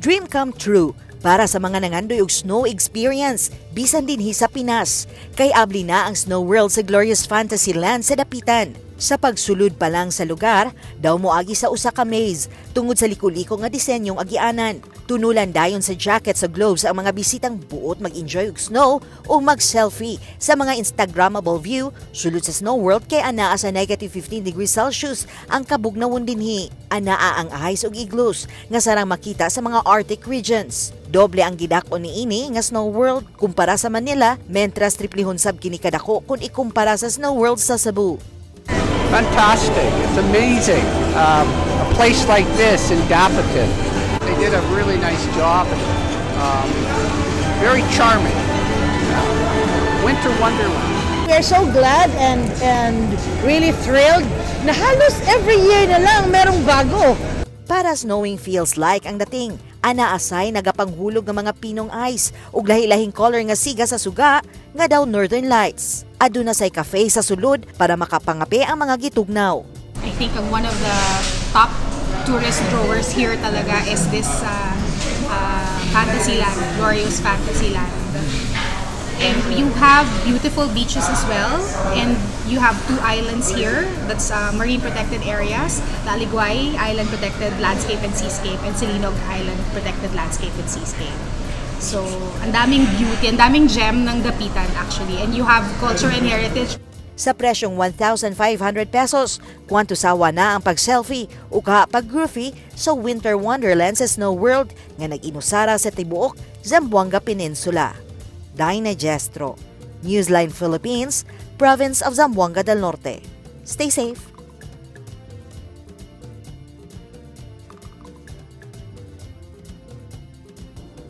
Dream come true para sa mga nangandoy og snow experience bisan dinhi sa Pinas. Kay abli na ang Snow World sa Glorious Fantasyland sa Dapitan. Sa pagsulod pa lang sa lugar, daw moagi sa usa ka maze tungod sa liko-liko nga disenyong agianan. Tunulan dayon sa jacket sa gloves ang mga bisitang buot mag-enjoy og snow o mag-selfie sa mga Instagrammable view sulod sa Snow World kay anaa sa -15°C ang kabugnawon dinhi. Anaa ang ice ug igloos nga sarang makita sa mga Arctic regions. Doble ang gidak-on niini nga Snow World kumpara sa Manila, mentras triplihon sab kini kadako kung ikumpara sa Snow World sa Cebu. Fantastic. It's amazing. A place like this in Dapitan. They did a really nice job. Very charming. Winter Wonderland. We are so glad and really thrilled na halos every year na lang merong bago. Para snowing feels like ang dating. Anaa say nagapanghulog nga mga pinong ice ug lahi-lahing color nga siga sa suga nga daw Northern Lights. Aduna say cafe sa sulod para makapangape ang mga gitugnaw. I think one of the top tourist drawers here talaga is this Fantasyland, Glorious Fantasyland. And you have beautiful beaches as well. And you have two islands here that's marine protected areas: the Aliguay Island Protected Landscape and Seascape and Selinog Island Protected Landscape and Seascape. So, ang daming beauty, ang daming gem ng Dapitan actually. And you have culture and heritage. Sa presyong ₱1,500, kwanto sawa na ang pag-selfie o ka pag-groupie sa Winter Wonderland sa Snow World nga nag-inusara sa tibuok Zamboanga Peninsula. Dinah Gestro, Newsline Philippines, Province of Zamboanga del Norte. Stay safe.